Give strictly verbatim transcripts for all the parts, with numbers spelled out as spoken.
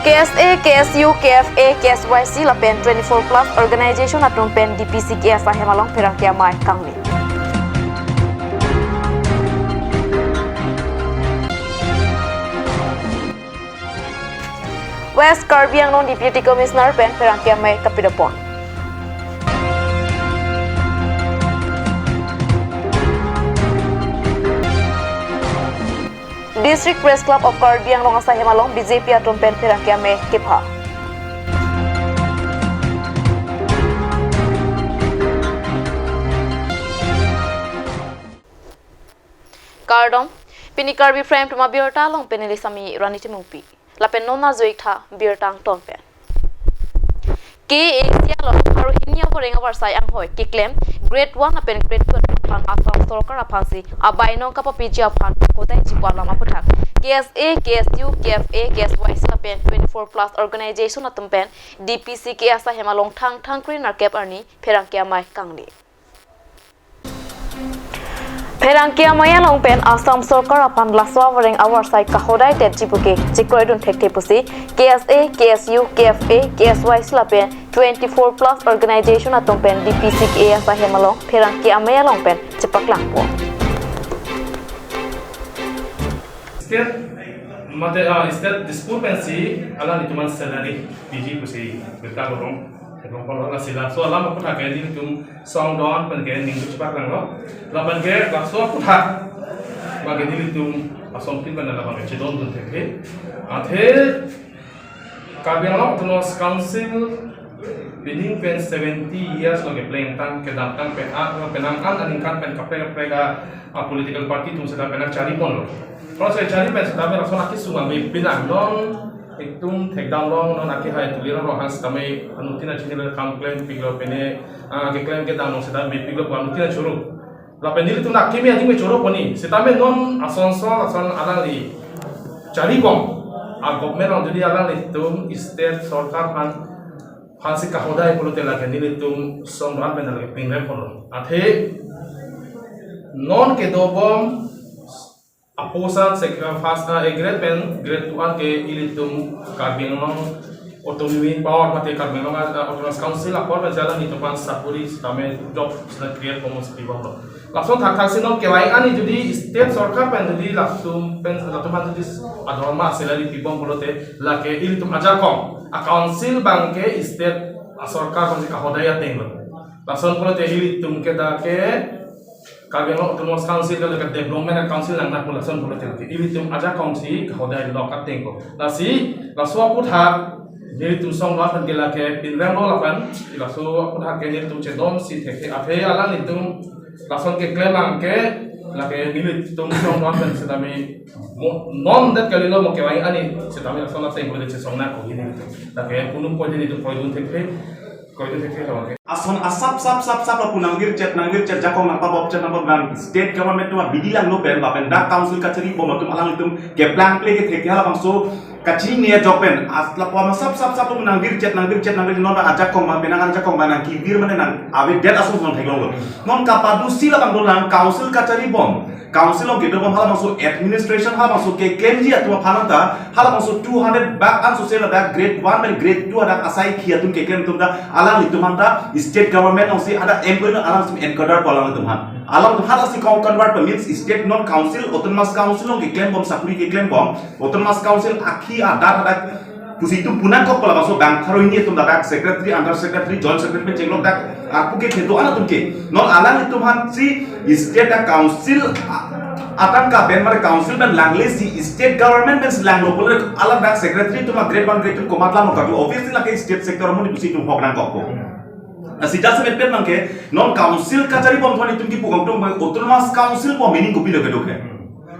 K S A, K S U, K F A, K S Y C lapen twenty-four plus organization atum pen D P C K S ahem along pherangke amei kangni. West Karbi Anglong Deputy Commissioner pen pherangke amei kapidopon. District Press Club of Karbi Anglong asai hem along B J P atum pen pherangke amei kepha. Kardom, pini Karbi Prime Time abirta along pen neli Sami Rani Timungpi. Lapen non arju-ik tha birta angton pen. K A C along pharo hini avoreng avarsai anghoi keklem grade one lapen grade two aphan Assam sorkar aphansi abainong kapapiji aphan kakodai chipu alam aputhak K S A, K S U, K F A, K S Y C lapen twenty-four plus organization atum pen D P C K S ahem along Thangthang kre-nerkep arni pherangke amei kangni. Pherangke amei along pen Assam sorkar aphan laso avoreng avarsai kahodai det chipuke chekroidun thekthe pusi K S A, K S U, K F A, K S Y C lapen twenty-four plus organization atum pen D P C K S ahem along pherangke amei along pen chepaklangpo. State mate, ah, state Dispur pensi alanglitum aphan salary piji pusi birta along theklong pon lo. Lasi laso alam aputhak ke nelitum song do-an pen ke ning chepaklanglo. Lapen ke laso aputhak bagi nelitum asongpin pen labang ke chedondun thekthe. Athe Karbi Anglong Autonomous Council pining pen seventy years lo keplengtang kedamtang pen a penang an aningkan pen kaprek kaprek a, a political party atum seta penang chari ponlo. Kalau saya chari pen seta pen lason akisung amei pining non itum thekdam long non akihai tulir long hang seta amei anuttin achini le kam klempiklo pene, ah, keklem kedam long seta mepiklo anuttin achuru. Lapen nelitum akimi adim ke choro poni. Seta amei non asonson ason alangli chari bom. A government along jodi alanglitum state sorkar aphan aphansi kahodai pulote lake nelitum song do-an pen lake pingrem ponlo. Athe non kedobom aposan sek-, ah, first, ah, grade pen grade two an ke ilitum Karbi Anglong Autonomy Power mate Karbi Anglong, ah, Autonomous Council apor pen jalan nelitum aphan sakori sitame job sita create pon si pibomlo. Lason thakthak si non kevang ani jodi state sorkar pen jodi latum pen latum aphan jodi adhorma salary pibom pulote lake ilitum ajakong a council abang ke state a sorkar abang si kahodai atenglo. Lason pulote ilitum ke dak ke Karbi Anglong Autonomous Council ke lake development council nang na pu lason pulote lake ilitum ajakong si kahodai lo atenglo. Lasi laso aputhak nelitum song do-an pen ke lake pinrem lo lapen laso aputhak ke nelitum chedon si thekthe athe alanglitum lason keklem abang ke lake nelitum song do-an pen sitame mo non det kalilo mo kevang ani sitame lason ateng pulote chesong nangkok nelitum. Lake punung pon nelitum kroidun thekthe, kroidun thekthe abang ke. Ason asap sap sap sap lapu nangvirchet nangvirchet jakong nangpabopchet nangpabop state government atum abidi langlo pen lapen dak council kachari bom atum alanglitum keplang ple ke thekthe halabangso kachini ajok pen as lapu ama sap sap sap lapu nangvirchet nangvirchet nangvirchet non ajakong abang penang ajakong abang nangkevir mane nang avedet ason non theklonglo. Non kapadusi labang dolang council kachari bom. Council along kedo bom halabangso administration halabangso keklemji atum aphan ta halabangso two hundred bak an sose ladak grade one pen grade two adak asai khi atum keklem atum ta alanglitum aphan ta state government alongsi ada employee alangsi enkadar pu alanglitum aphan. Alangtum aphan si kong convert pa means state non council autonomous council along keklem bom sakori keklem bom autonomous council akhi adat adak pusi itum punangkok pu labangso bang pharo hini atum dak secretary, under secretary, joint secretary pen chenglok dak aku ke thedo-an atum ke. Non alanglitum aphan si state dak council a-, atangka pen mane council pen langle si state government pen si langlo pulote alang dak secretary atum a grade one grade two komat lam katu obviously lake state sector amonit pusi itum hok nangkokpo. Lasi just met pen abang ke non council kachari bom thon itum kipu kangtung abang autonomous council pu meaning kopilo kedo ke.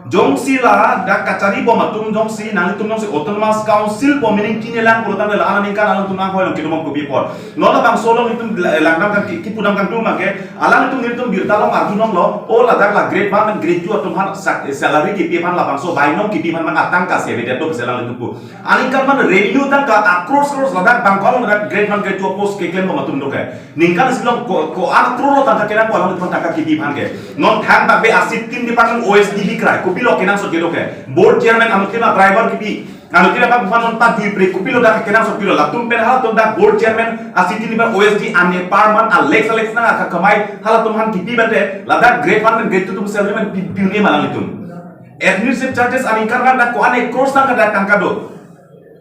Jongsi ladak kachari bom atum jongsi nanglitum jongsi autonomous council pu meaning chini lang pulo tangte la aningkan alangtum anghoi along kedo bom kopi apot. Non labangso along itum la-, langdam kang ki, kipu dam kangtung abang ke alanglitum nelitum birta along arjulonglo. O ladak la grade one pen grade two atum aphan sa-, salary kipi aphan labangso bainong kipi aphan abang atangka si avedet do pusi alanglitum pu. Aningkan mane revenue tangka a crores crores ladak bang ko along ladak grade one grade two post keklem bom atum do ke. Ningkan isi along ko, ko-an crore lo tangka kenangpo alangtum aphan tangka kipi aphan ke. Non thang tak be asip tin department O S D B krai, kopilo kenangsot kedo ke. Board chairman amutin a driver kipi, Ano kira ka buhan non pa dui pre kopilo dak kenangsot pilo, latum pen halatum dak board chairman a city ni ba O S D ane per month a lakhs a lakhs nang aka kamai halatum aphan kipi bate, ladak grade one pen grade two atum salary man pi-, piun-e ma lang itum. Administrative charges aningkan kan dak ko-an a crores tangka dak tangka do.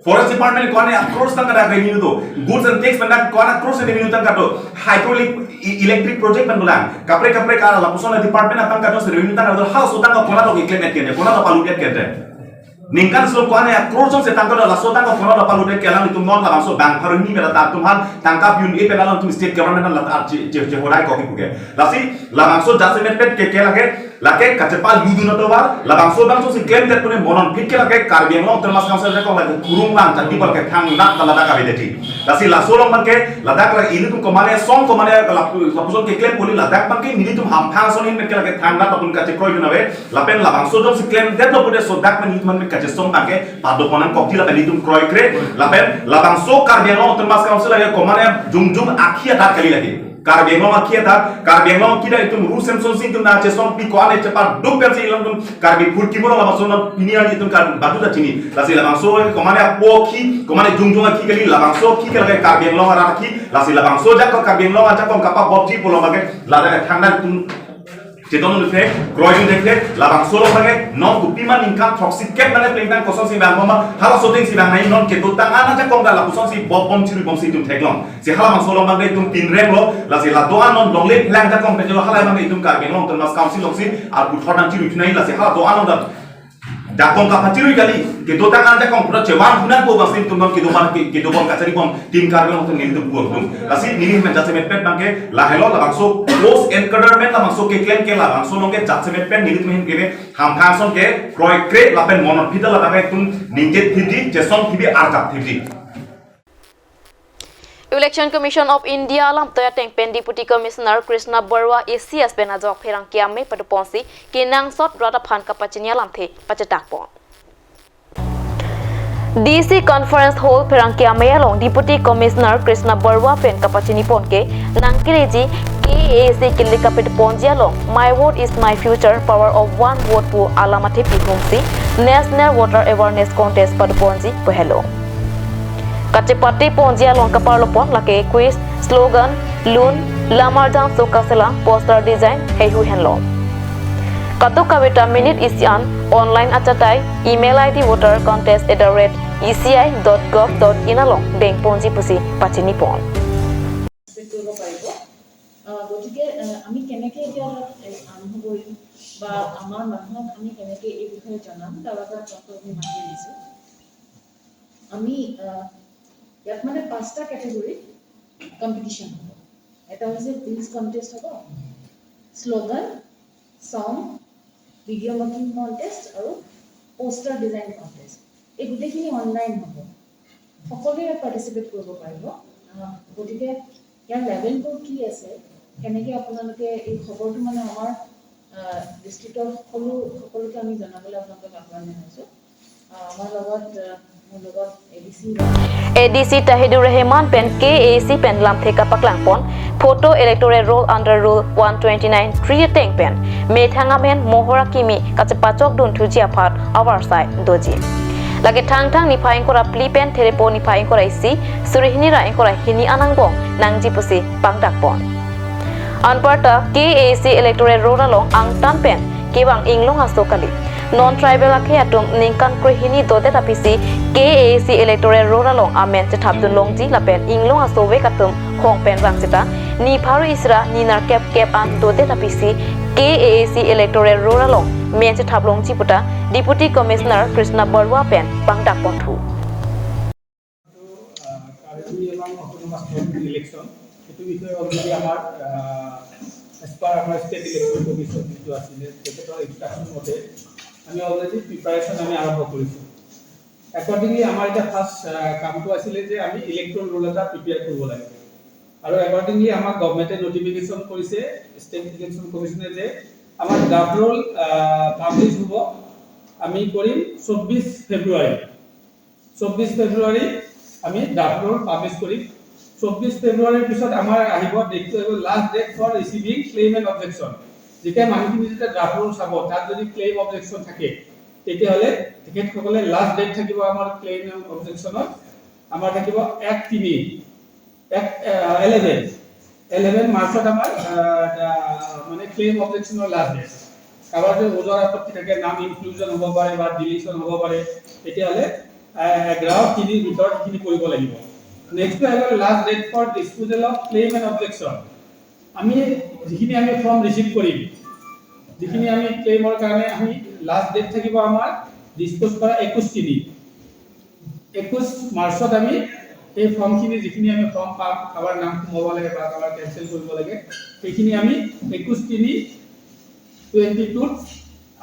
Forest department ko-an a crores tangka dak revenue do. Goods and tax pen dak ko-an a crores revenue tangka do. Hydroelectric, e-, electric project pen dolang. Kaprek kaprek ka lapuson department atangka do, revenue tangka do. Halaso tangka ko-an do claim et kende, ko-an do palu et kende. Ningkan sum ko-an a crores sum si tangka do, laso tangka ko-an do palu et ke alanglitum non labangso bang pharo hini mera ta atum aphan tangka piun-e pen alanglitum state government aphan lat ar che, che, che horai kopi puke. Lasi labangso jasemet pen ke, ke lake, lake kachepaludun atovar, labangso bangso si claim det pune monon phit ke lake Karbi Anglong Autonomous Council jakong lake kurung lang jati bal ke thang dak bala dak abe deti. Lasi laso along bang ke ladak la ilitum ko-an a song ko-an a lap-, lapuson ke claim poli ladak bang ke nelitum hamphang ason in met ke lake thang dak apun kachekroi dun ave, lapen labangso jongsi claim detlo pute so dak pen ilitum met kachesong bang ke pado ponang kokji lapen ilitum kroikre, lapen labangso Karbi Anglong Autonomous Council lake ko-an a jongjong akhi adak kali lake. Karbi Anglong akhi adak, Karbi Anglong akhi dak itum Ru Semson Sing itum nangchesong pi ko-an a chepaduk pensi ilang itum Karbi phurkimo labangso non pini arni itum Karbi badu ta chini. Lasi labangso ko-an a aphu akhi, ko-an a jongjong akhi kali, labangso akhi ke lake Karbi Anglong arat akhi, lasi labangso jakong Karbi Anglong ajakong kapabobji pulo bang ke, ladak thang dak itum chedon un-e, kroidun un-e, labangso along bang ke, non kopi ma ningkan throksi kep mane plengtang kosonsi bangma, halaso atengsi bang nai non kedotang an ajakong dak lapusonsi bobbom chiribomsi itum theklong. Si halabangso along bang ke itum pinrem lo, lasi la do-an non longle phelang jakong pen lo, hala bang ke itum Karbi Anglong Autonomous Council alongsi arpu thornam chirui thunai, lasi hala do-an non dak jakong kapachirui kali, kedotang an jakong pura chevan hunan po bangsi itum non kedobom ke, kedobom kacharibom Team Karbi Anglong atum nelitum puang tum. Lasi neli men jasemet pen bang ke lahelo, labangso post encadrement labangso ke claim ke labangso along ke jasemet pen nelitum ahin ke hamphang ason ke kroikre lapen monon phit ladak itum ningje phitji, chesong phitji, arjap phitji. Election Commission of India alamtoi ateng pen Deputy Commissioner Krishna Barua A C S pen ajok pherangke amei padoponsi kenangsot rat aphan kapachini alamthe pachethakpon. D C Conference Hall pherangke amei along Deputy Commissioner Krishna Barua pen kapachinipon ke nangkeleji K A A C kilik kapedoponji along My Vote is My Future, Power of One Vote pu alam athepi humsi National Voter Awareness Contest padoponji pu helo. Kachepateponji along kaparlopon lake quiz, slogan, lun, lam arjangso kaselam, poster design, heihui henlo. Kadokave ta minute isi an online achatai email I D voter contest at the rate E C I dot gov dot in along dengponji pusi pachinipon. Participate কৰিব পাৰিব। আহ, গতিকে, আহ, আমি কেনেকে এতিয়া ধৰক, এ, আৰম্ভ কৰিম বা আমাৰ মানুহক আমি কেনেকে এই বিষয়ে জনাম, তাৰ বাবে আপোনালোকক আমি মাতি আনিছোঁ। আমি, আহ, ইয়াত মানে পাঁচটা কেটেগৰীত কম্পিটিশ্যন হ'ব। এটা হৈছে কুইজ কণ্টেষ্ট হ'ব, শ্লোগান, ছং, ভিডিঅ' মেকিং কণ্টেষ্ট আৰু পোষ্টাৰ ডিজাইন কণ্টেষ্ট। এই গোটেইখিনি অনলাইন হ'ব, সকলোৱে ইয়াত পাৰ্টিচিপেট কৰিব পাৰিব। আহ, গতিকে ইয়াৰ লেভেলবোৰ কি আছে, কেনেকৈ আপোনালোকে এই খবৰটো মানে আমাৰ, আহ, ডিষ্ট্ৰিক্টৰ সকলো, সকলোকে আমি জনাবলৈ আপোনালোকক আহ্বান জনাইছোঁ। আহ, আমাৰ লগত, আহ, মোৰ লগত A D C. A D C Tahidor Rahman pen K A A C pen lamthe kapaklangpon, photo electoral roll under rule one twenty nine three ateng pen methang amen mohor akimi kachepachokdun thuji aphan avarsai doji. Lake Thangthang niphai ingkoi ra phli pen Therepo niphai ingkoi ra isi, suri hini ra ingkoi ra hini an angbong nangji pusi pangdakpon. Anparta K A A C electoral roll along angtan pen kevang inglong aso kali. Non tribal akhei atum ningkan krehini dodet apisi K A A C electoral roll along amen chethapdun longji lapen inglong aso vek atum hong pen vang seta ni pharo isi ra ni nerkep kep an dodet apisi K A A C electoral roll along men chethap longji puta Deputy Commissioner Krishna Barua pen pangdakpon thu. Ah, কাৰ্বি Anglong autonomous council election, সেইটো বিষয়ে অলৰেডি আমাৰ, আহ, as per আমাৰ state election commission যিটো আছিলে, তেখেতৰ ইনষ্ট্ৰাকশ্যন মতে আমি already preparation আমি আৰম্ভ কৰিছোঁ। একৰ্ডিংলি আমাৰ এতিয়া ফাৰ্ষ্ট, আহ, কামটো আছিলে যে আমি ইলেক্ট্ৰল ৰোল এটা প্ৰিপেয়াৰ কৰিব লাগে। আৰু একৰ্ডিংলি আমাক গভৰ্ণমেণ্টে নটিফিকেশ্যন কৰিছে, ষ্টেট ইলেকশ্যন কমিশ্যনে, যে আমাৰ ড্ৰাফ্ট ৰোল, আহ, পাব্লিছ হ'ব, আমি কৰিম চৌব্বিছ ফেব্ৰুৱাৰী। চৌব্বিছ ফেব্ৰুৱাৰী আমি ড্ৰাফ্ট ৰোল পাব্লিছ কৰিম। চৌব্বিছ ফেব্ৰুৱাৰীৰ পিছত আমাৰ আহিব ডেটটো, আহিব last date for receiving claim and objection. যেতিয়া মানুহখিনি যেতিয়া ড্ৰাফ্ট ৰোল চাব, তাত যদি ক্লেইম অবজেকশ্যন থাকে, তেতিয়াহ'লে তেখেতসকলে লাষ্ট ডেট থাকিব আমাৰ ক্লেইম অবজেকশ্যনৰ, আমাৰ থাকিব এক তিনি, এক ইলেভেন, ইলেভেন মাৰ্চত আমাৰ আহ, আহ, মানে ক্লেইম অবজেকশ্যনৰ লাষ্ট ডেট। কাৰোবাৰ যদি ওজৰ আপত্তি থাকে, নাম ইনক্লুজন হ'ব পাৰে বা ডিলিশ্যন হ'ব পাৰে, তেতিয়াহ'লে আহ, এঘাৰ তিনিৰ ভিতৰত সেইখিনি কৰিব লাগিব। নেক্সটটো আহিব last date for disposal of claim and objection. আমি যিখিনি আমি ফৰ্ম ৰিচিভ কৰিম, যিখিনি আমি ক্লেইমৰ কাৰণে আমি লাষ্ট ডেট থাকিব আমাৰ ডিছপ'জ কৰা একৈছ তিনি, একৈছ মাৰ্চত আমি সেই ফৰ্মখিনি যিখিনি আমি ফৰ্ম পাম, কাৰোবাৰ নাম সোমাব লাগে বা কাৰোবাৰ কেঞ্চেল কৰিব লাগে, সেইখিনি আমি একৈছ তিনি টুৱেণ্টি টুত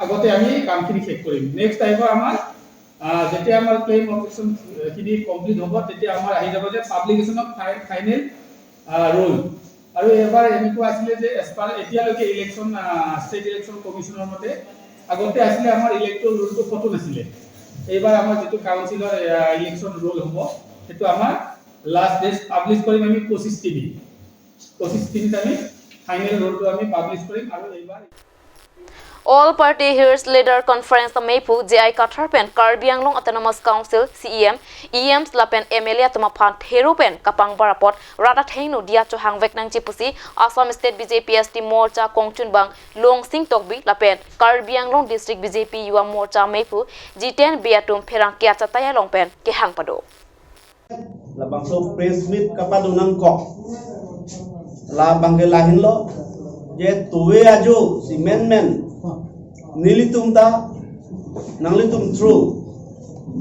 আগতে আমি কামখিনি শেষ কৰিম। নেক্সট আহিব আমাৰ আহ, যেতিয়া আমাৰ ক্লেইম অবজেকশ্যন খিনি কমপ্লিট হ'ব, তেতিয়া আমাৰ আহি যাব যে পাব্লিকেশ্যন অফ ফাইনেল ৰোল। আৰু এবাৰ এনেকুৱা আছিলে যে এজ পাৰ এতিয়ালৈকে ইলেকশ্যন, ষ্টেট ইলেকশ্যন কমিশ্যনৰ মতে আগতে আছিলে আমাৰ ইলেক্টৰ ৰোলটো ক'তো নাছিলে। এইবাৰ আমাৰ যিটো কাউন্সিলৰ ইলেকশ্যন ৰোল হ'ব, সেইটো আমাৰ লাষ্ট ডেট পাব্লিছ কৰিম আমি পঁচিছ তিনি। পঁচিছ তিনিত আমি ফাইনেল ৰোলটো আমি পাব্লিছ কৰিম। আৰু এইবাৰ All Party Hills Leader Conference amei pu J I Kathar pen Karbi Anglong Autonomous Council C E M, E Ms lapen M L A atum aphan thero pen kapangbar apot rat athengno diya chohangvek nangji pusi Assam State B J P S T Morcha kongchunbang Longsing Tokbi lapen Karbi Anglong District B J P Yuva Morcha amei pu Jiten Bey atum pherangke achatai along pen kehang pado. Labangso press meet kapado nangkok. Labangke lahenlo, je tuve ajo si menmen nelitum ta nanglitum through,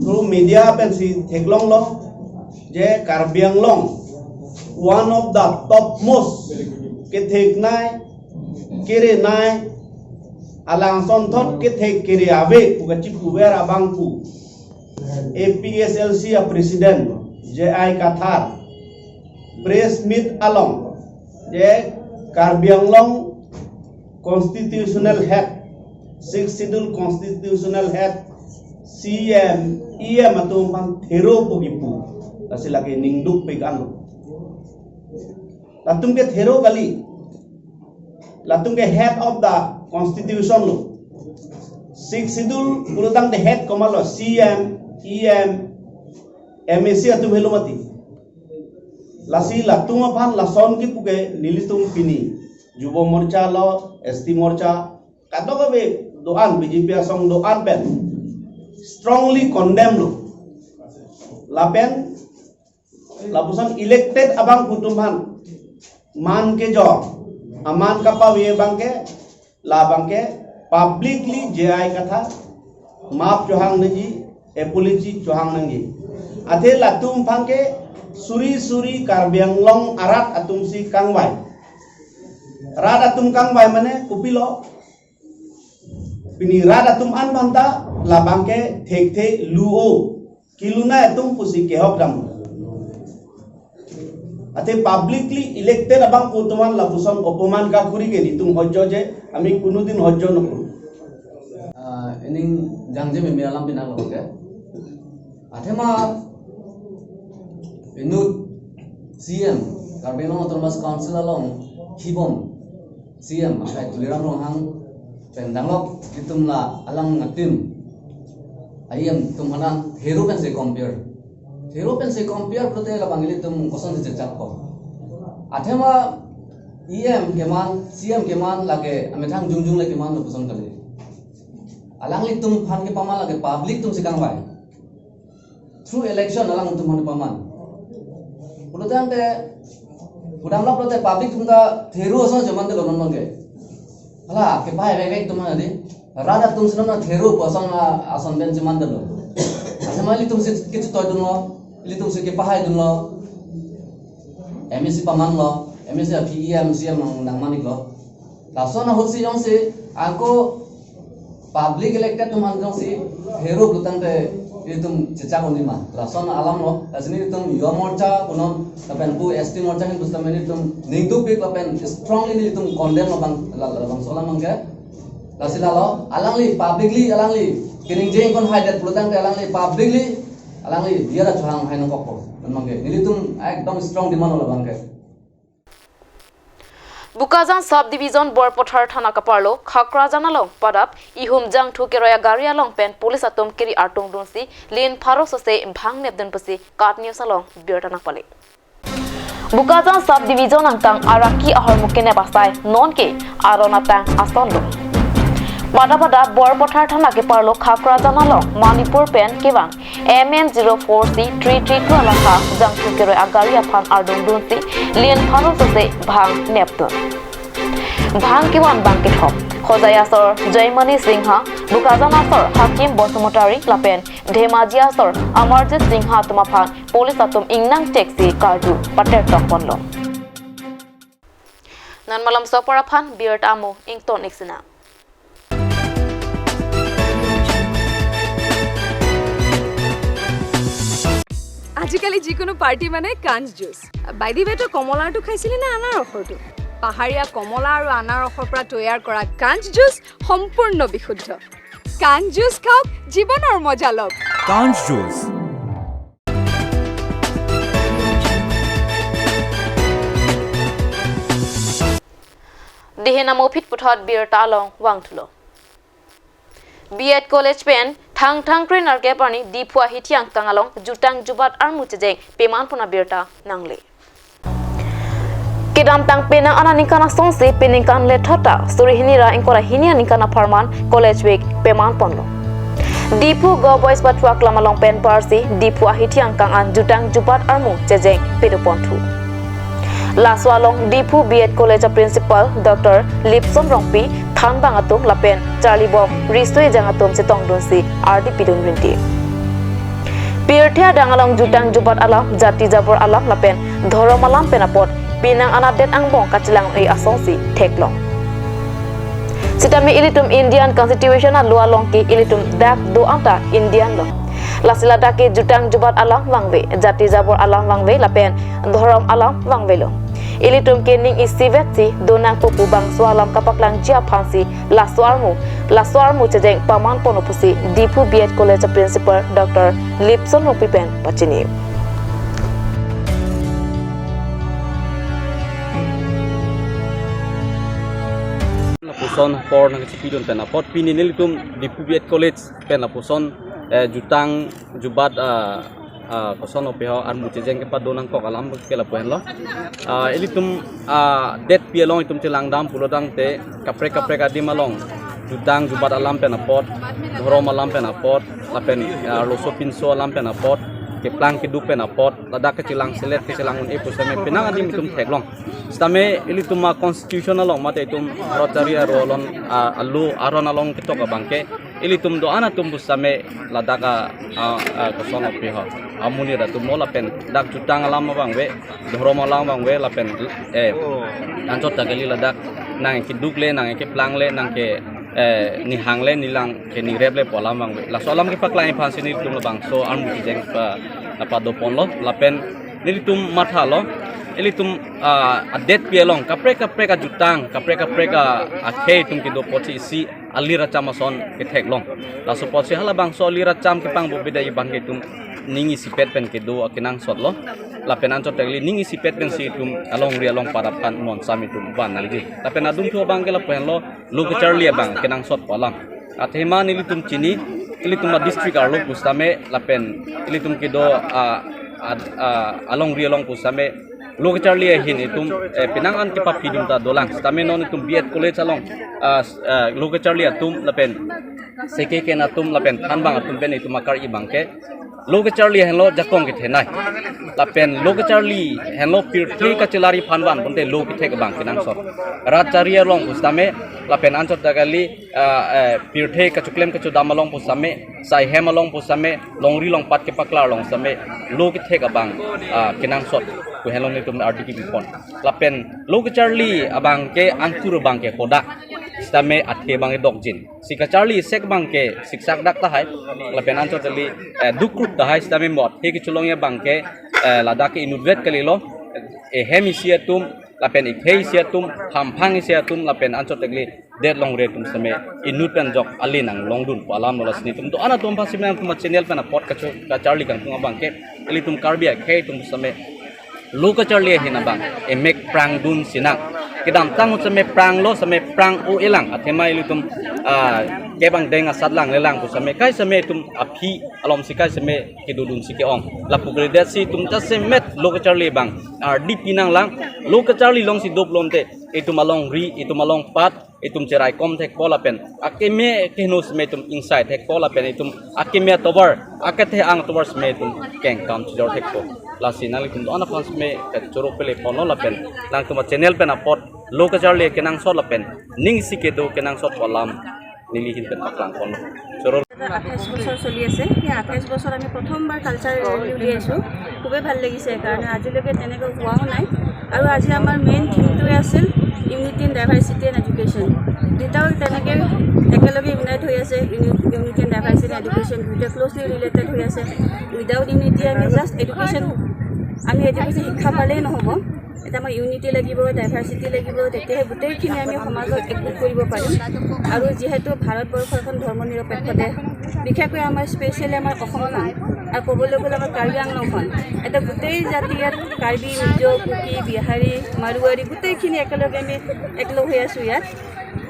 through media pensi theklonglo, je Karbi Anglong one of the topmost ketheknei, kerenei, alangson thot kethek kere ave pu kachipuver abang pu A P H L C a President J I Kathar press meet along je Karbi Anglong constitutional head, Sixth Schedule constitutional head, C M, E M atum aphan thero pu kipu. Lasi lake ningduk pekan lo. Latum ke thero kali. Latum ke head of the constitution lo. Sixth Schedule pulotangte head komatlo C M, E M, M A C atum helo mati. Lasi latum aphan lason kipu ke nelitum pini Yuva Morcha lo, S T Morcha, kadokave do-an B J P asong do-an pen strongly condemn lo. Lapen lapuson elected abang pu atum aphan man kejor, aman kapave abangke, labangke publicly J I Kathar map chohang nangji, apology chohang nangji. Athe latum aphan ke suri suri Karbi Anglong arat atum si kangvai. Rat atum kangvai mane kopilo? Pini rat atum an aphan ta labangke thekthe lu-o, kelunei atum pusi kehok dam. Athe publicly elected abang pu atum aphan lapuson opoman kakuri ke nelitum hojjo je, ami kunudin hojjo nokuru. Ah, ining jangje meme alam pinang lo ke. Athema inut C M, Karbi Anglong Autonomous Council along kibom C M akai Tuliram Ronghang pen danglok itum la alang atim, I M atum aphan thero pensi compare. Thero pensi compare pulote labang ilitum kosonsi chechak ko. Athema E M keman, C M keman lake amethang jongjong le keman lo puson kali. Alanglitum aphan kepaman lake public atum si kangvai. Through election alangtum aphan paman. Pulotangte, pudamlap pulote public atum ta thero ason chemandetlo non abangke. Hala, kepahai vek vek atum aphan dei. Rat atum si non thero pu ason, ason pen chemandetlo. Athema ilitum si kechetoidunlo, ilitum si kepahaidunlo. M A C pamanlo, M A C aphi E M, C M nang, nangmaniklo. Lason ahut si jongsi ako public elected atum aphan jongsi thero pulotangte itum chechak un-e ma. Lason alam lo, lasi nelitum Yuva Morcha punon, lapen pu S T Morcha ahin pusitame nelitum ningdukpik lapen strongly nelitum condemn labang, la, labangso alam abangke. Lasi lalo, alangli publicly, alangli keningje ingkon haidet pulotangte alangli publicly, alangli diya ra chohanghai nangkokpo. Non abangke nelitum ekdom strong demand lo labangke. Bokajan Sub Division Borpathar Thana kaparlo Khakrajan along padap ihum jangthu keroi agari along pen police atum keri artung dunsi lin pharo sose bhang nepdun pusi KAT News along birta nangpale. Bokajan Sub Division angkang araki ahormu kenep asai nonke aron atang asonlo. Pada pada Borpathar Thana keparlo Khakrajan along Manipur pen kevang M N zero four C three three two alangha jangthu keroi agari aphan ardung dunsi lin pharo sose bhang nepdun. Bhang kevan bang kethom. Hojai asor Jaimani Singha, Bokajan asor Hakim Basumatary lapen Dhemaji asor Amarjit Singha atum aphan police atum ingnang cheksi karju pater tong ponlo. Non malom sopor aphan birta amo ington iksina. আজিকালি যিকোনো পাৰ্টি মানে কাঞ্চ juice. By the ৱে, তই কমলাৰটো খাইছিলি নে আনাৰসৰটো? পাহাৰীয়া কমলা আৰু আনাৰসৰ পৰা তৈয়াৰ কৰা কাঞ্চ জুচ সম্পূৰ্ণ বিশুদ্ধ। কাঞ্চ জুচ খাওক, জীৱনৰ মজা লওক। কাঞ্চ juice. Dihin amo phit puthot birta along vangthulo. B Ed College pen Thangthang Kre Narkep arni Diphu ahithi angkang along jutang jubat armu chejeng peman pon abirta nangle. Kedamtang penang anat ningkan asonsi peningkan lethot ta suri hini ra ingkoi ra hini aningkan apharman college week peman ponlo. Diphu Go Boys pathu aklam along pen parsi Diphu ahithi angkang an jutang jubat armu chejeng pedo ponthu. Laso along Diphu B Ed College a Principal Doctor Lipson Rongpi, thanbang atum lapen charlibom riso ejang atum chetongdunsi ardi pidun rinti. Pirthe adang along jutang jubat alam, jati jabor alam lapen dhorom alam pen apot penang anat det angbong kachelang-e asonsi theklong. Sitame ilitum Indian Constitution alo along ke ilitum dak do-an ta Indian lo. Lasi ladak ke jutang jubat alam vangve, jati jabor alam vangve lapen dhorom alam vangvelo. Ilitum ke ning isivetsi donangpo pu bangso alam kapaklangji aphansi laso armu, laso armu chejeng paman ponlo pusi Diphu B Ed College a Principal Doctor Lipson Rongpi pen pachini. Lapuson apor nangchipidun pen apot pini nelitum Diphu B Ed College pen lapuson, eh, jutang jubat, ah, ah, koson opeho armu chejeng kepadonangkok alam ke lapu henlo. Ah, ilitum, ah, det pi along itum chelangdam pulotangte kaprek kaprek adim along jutang jubat alam pen apot, dhorom alam pen apot, lapen, ah, arloso pinso alam pen apot, keplang keduk pen apot, ladak kechelang selet kechelang un-e pusitame penang adim itum theklong. Sitame ilitum a constitution along mate itum Bharat chari aro along, ah, alo aron along ketok abangke ilitum do-an atum pusitame ladak a, a, a, koson opeho, amonit atum mo lapen dak jutang alam abangve, dhorom alam abangve lapen, eh, anchot ta kali ladak nangkeduk le, nangkeplang le, nangke, eh, nihang le, nilang ke nirep le pu alam abangve. Laso alam kepaklang aphansi nelitum labangso armu chejeng pa, pado ponlo lapen nelitum mathalo, ilitum, ah, adet pi along kaprek kaprek ajutang, kaprek kaprek a, akhei itum kedo apotsi isi alir acham ason ketheklong. Laso apotsi halabangso alir acham kepangbo beda iban ke itum ning isipet pen kedo akenangsotlo. Lapen anchot ta kali ning isipet pensi itum alongri along padap aphan monsam itum van nangji. Lapen adungthu abangke lapu henlo lo kacharli abang kenangsot pu alam. Athema nelitum chini, ilitum a district arlo pusitame lapen ilitum kedo, ah, ah, ah, alongri along pusitame lo kacharli ahin itum, eh, penang an kepapidun ta dolang. Sitame non itum B Ed College along, ah, s-, ah, lo kacharli atum lapen seke ken atum lapen thanbang atum pen itum akar-i abangke lo kacharli henlo jakong kethenei. Lapen lo kacharli henlo pirthe kachelar aphan vanponte lo kethek abang kenangsot. Rat chari along pusitame lapen anchot ta kali, ah, eh, pirthe kachoklem kachodam along pusitame, saihem along pusitame, longri longpat kepaklar along sitame lo kethek abang, ah, kenangsot pu henlo nelitum ardi kepipon. Lapen lo kacharli abangke angkur abangke hodak, sitame athe abang edokjin. Si kacharli sek abangke siksak dak tahai, lapen anchot ta kali, eh, dukrup tahai sitame mot he kecholong abangke, eh, ladak ke inutvet kalilo, ehem isi atum, lapen ikhei isi atum, hamphang isi atum, lapen anchot ta kali det longri atum sitame inut pen jok ale nanglongdun pu alam lo. Lasi nelitum do-an atum aphansi nangtum a channel pen apot kacho-, kacharli kangtung abangke ilitum Karbi akhei atum sitame lo kacharli ahin abang emek prangdun sinang. Kedamtang ahut seme pranglo, seme prang-o-elang. Athema ilitum, ah, kebang deng asat lang lelang pu seme kai seme itum aphi alom si kai seme kedodun si ke-ong. Lapu kalidet si itum ta semet lo kacharli abang ardi pinang lang, lo kacharli along si doplonte itum alongri, itum alongpat, itum cheraikom thekpo lapen akeme keheno seme itum ingsai thekpo lapen itum akeme atovar, akethe-ang atovar seme itum kengkam chijor thekpo. Lasi nanglitum do-an aphan seme kachoro pele ponlo lapen nangtum a-channel pen apot lo kacharli kenangsot lapen ning isi kedo kenangsot alam neli ahin pen paklang ponlo. Choro. আঠাইছ বছৰ চলি আছে। সেই আঠাইছ বছৰ আমি প্ৰথমবাৰ cultural rally উলিয়াইছোঁ। খুবেই ভাল লাগিছে, কাৰণ আজিলৈকে তেনেকৈ হোৱাও নাই। আৰু আজি আমাৰ মেইন থিমটোৱে আছিল unity in diversity and education. দুটাও তেনেকৈ একেলগে ইউনাইট হৈ আছে। ইউনিটি এণ্ড ডাইভাৰ্চিটি এডুকেশ্যন দুটা ক্ল'জলি ৰিলেটেড হৈ আছে। উইদাউট ইউনিটি আমি জাষ্ট এডুকেশ্যন, আমি এডুকেশ্যন শিক্ষা পালেই নহ'ব। এটা আমাৰ ইউনিটি লাগিব, ডাইভাৰ্চিটি লাগিব, তেতিয়াহে গোটেইখিনি আমি সমাজত একগোট কৰিব পাৰিম। আৰু যিহেতু ভাৰতবৰ্ষ এখন ধৰ্ম নিৰপেক্ষ দেশ, বিশেষকৈ আমাৰ স্পেচিয়েলি আমাৰ অসমখন আৰু ক'বলৈ গ'লে আমাৰ কাৰ্বি আংলংখন, এটা গোটেই জাতি ইয়াত কাৰ্বি, মিজো, কুকি, বিহাৰী, মাৰোৱাৰী গোটেইখিনি একেলগে আমি একলগ হৈ আছোঁ ইয়াত।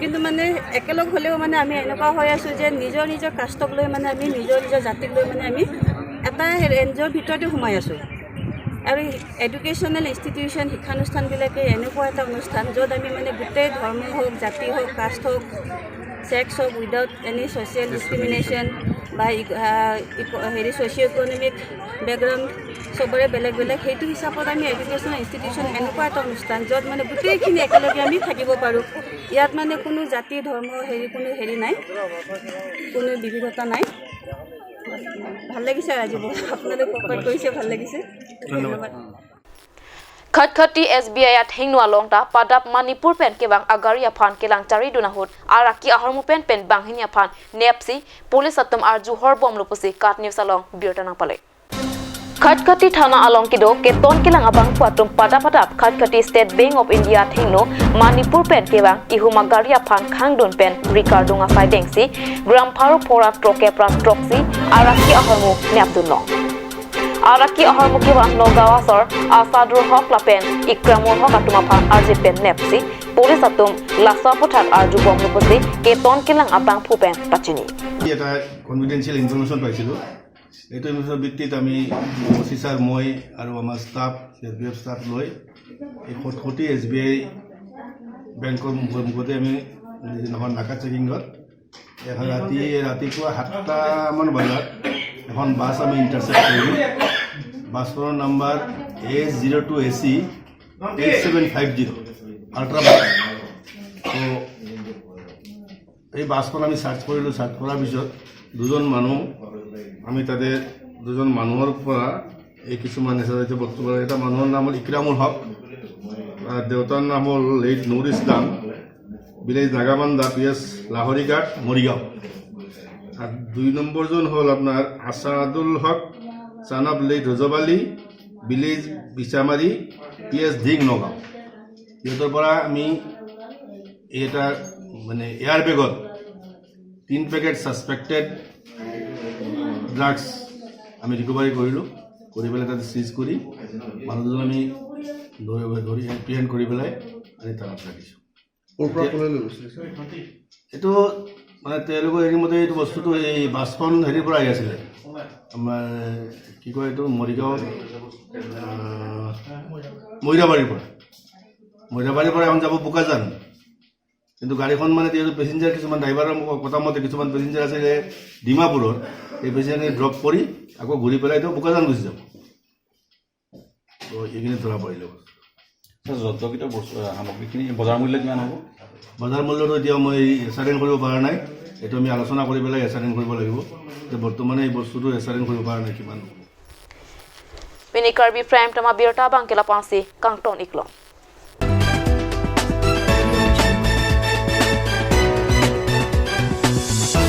কিন্তু মানে একেলগ হ'লেও মানে আমি এনেকুৱা হৈ আছোঁ যে নিজৰ নিজৰ কাষ্টক লৈ মানে আমি নিজৰ নিজৰ জাতিক লৈ মানে আমি এটা ৰেঞ্জৰ ভিতৰতে সোমাই আছোঁ। আৰু এডুকেশ্যনেল ইনষ্টিটিউশ্যন, শিক্ষানুষ্ঠানবিলাকে এনেকুৱা এটা অনুষ্ঠান য'ত আমি মানে গোটেই ধৰ্ম হওক, জাতি হওক, কাষ্ট হওক, ছেক্স হওক, উইদাউট এনি ছ'চিয়েল ডিছক্ৰিমিনেশ্যন বা ইক-, আহ, ইক-, হেৰি ছ'চিঅ' ইকনমিক বেকগ্ৰাউণ্ড চবৰে বেলেগ বেলেগ, সেইটো হিচাপত আমি এডুকেশ্যনেল ইনষ্টিটিউশ্যন এনেকুৱা এটা অনুষ্ঠান য'ত মানে গোটেইখিনি একেলগে আমি থাকিব পাৰোঁ। ইয়াত মানে কোনো জাতি, ধৰ্ম, হেৰি, কোনো হেৰি নাই, কোনো বিবিধতা নাই। ভাল লাগিছে আজি বহুত, আপোনালোক কোঅপাৰেট কৰিছে, ভাল লাগিছে। ধন্যবাদ। Khatkhati S B I athengno along ta padap Manipur pen kevang agari aphan kelang charidun ahut araki ahormu pen pen banghini aphan nepsi police atum arju horbomlo pusi KAT News along birta nangpale. Khatkhati thana along kedo keton kelang abangphu atum padap padap Khatkhati State Bank of India athengno Manipur pen kevang ihum agari aphan khangdun pen ri kardung asai dengsi gram pharo phra throk kep ra throksi araki ahormu nepdunlo. Araki ahormu kevan Nagaon asor Asadul Hok lapen Ikramul Hok atum aphan arje pen nepsi police atum laso aphuthak arjubomlo pusi keton kelang abangphu pen pachini. এটা confidential information পাইছিলোঁ। এইটো ইনফৰমেশ্যনৰ ভিত্তিত আমি অ' C sir, মই আৰু আমাৰ ষ্টাফ, চি R P F staff লৈ এই খটখটি এছ বি আই বেংকৰ মুখে-, মুখতে আমি যিদিনাখন নাকা চেকিঙত এখন ৰাতি, ৰাতিপুৱা সাতটামান বজাত এখন বাছ আমি ইণ্টাৰচেপ্ট কৰিলোঁ। বাছখনৰ number A zero' two A C eight seven five zero', ultra bus. তো এই বাছখন আমি চাৰ্চ কৰিলোঁ। চাৰ্চ কৰাৰ পিছত দুজন মানুহ, আমি তাতে দুজন মানুহৰ পৰা এই কিছুমান নিচা জাতীয় বস্তু পালে। এটা মানুহৰ নাম হ'ল ইকৰামুল হক, আহ, দেউতাৰ নাম হ'ল লেইট নুৰ ইছলাম, ভিলেজ নাগাবান্ধা, পি এছ লাহৰীঘাট, মৰিগাঁও। আৰু দুই নম্বৰজন হ'ল আপোনাৰ আছাদুল হক, ছান অফ লেইট ৰজব আলী, ভিলেজ বিচামাৰী, পি এছ ধিং, নগাঁও। সিহঁতৰ পৰা আমি এটা মানে এয়াৰ বেগত তিন পেকেট ছাছপেক্টেড ড্ৰাগছ আমি ৰিকভাৰী কৰিলোঁ। কৰি পেলাই তাতে চিজ কৰি মানুহ দুজন আমি ধৰি, ধৰি এপ্ৰিহেণ্ড কৰি পেলাই আনি থানাত ৰাখিছোঁ। ক'ৰ পৰা কোনে লৈ গৈছিলে, ছাৰ? এইটো মানে তেওঁলোকৰ হেৰি মতে এইটো বস্তুটো এই বাছখন হেৰিৰ পৰা আহি আছিলে, আমাৰ কি কয় এইটো মৰিগাঁও, আহ, মৈৰাবাৰীৰ পৰা। মৈৰাবাৰীৰ পৰা এখন যাব বোকাজান। কিন্তু গাড়ীখন মানে যিহেতু পেচেঞ্জাৰ কিছুমান, ড্ৰাইভাৰৰ কথা মতে কিছুমান পেচেঞ্জাৰ আছিলে ডিমাপুৰৰ, এই পেচেঞ্জাৰ ড্ৰপ কৰি আকৌ ঘূৰি পেলাই তেওঁ বোকাজান গুচি যাব। তো এইখিনি ধৰা পৰিলে। ছাৰ, জব্দকৃত বস্তু, আহ, সামগ্ৰীখিনি বজাৰ মূল্য কিমান হ'ব? বজাৰ মূল্যটো এতিয়া মই এচাইন কৰিব পৰা নাই, এইটো আমি আলোচনা কৰি পেলাই এচাইন কৰিব লাগিব। এতিয়া বৰ্তমানে এই বস্তুটো এচাইন কৰিব পৰা নাই কিমান হ'ব। Pini Karbi Prime Time abirta abang ke lapu-an si kangton iklo.